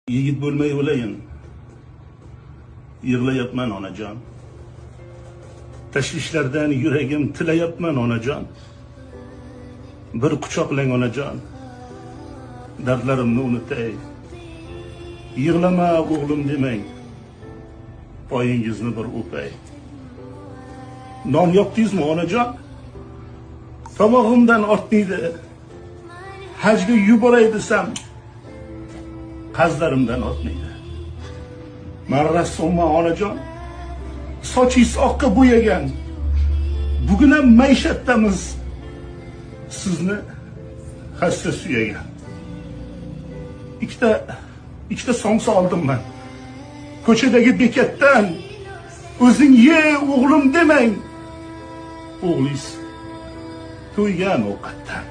Yigit bo'lmay o'layin. Yig'layapman, onajon. Tashvishlardan yuragim tilayapman, onajon. Bir quchoqlang, onajon. Dardlarimni unutay. Yig'lama, o'g'lim, demang. Poyingizni bir o'pay. Non yopdingizmi, onajon? Tomog'imdan ortmaydi. Hajga yuboray desam, qarzlarimdan ortmaydi. Man rassomman, onajon. Sochingiz oqqa bo'yagan. Bugun ham maishatdamiz. Sizni hassa suyagan. Ikkita somsa oldim man. Ko'chadagi bekatdan, o'zing ye, o'g'lim, demang. O'g'lingiz to'ygan ovqatdan.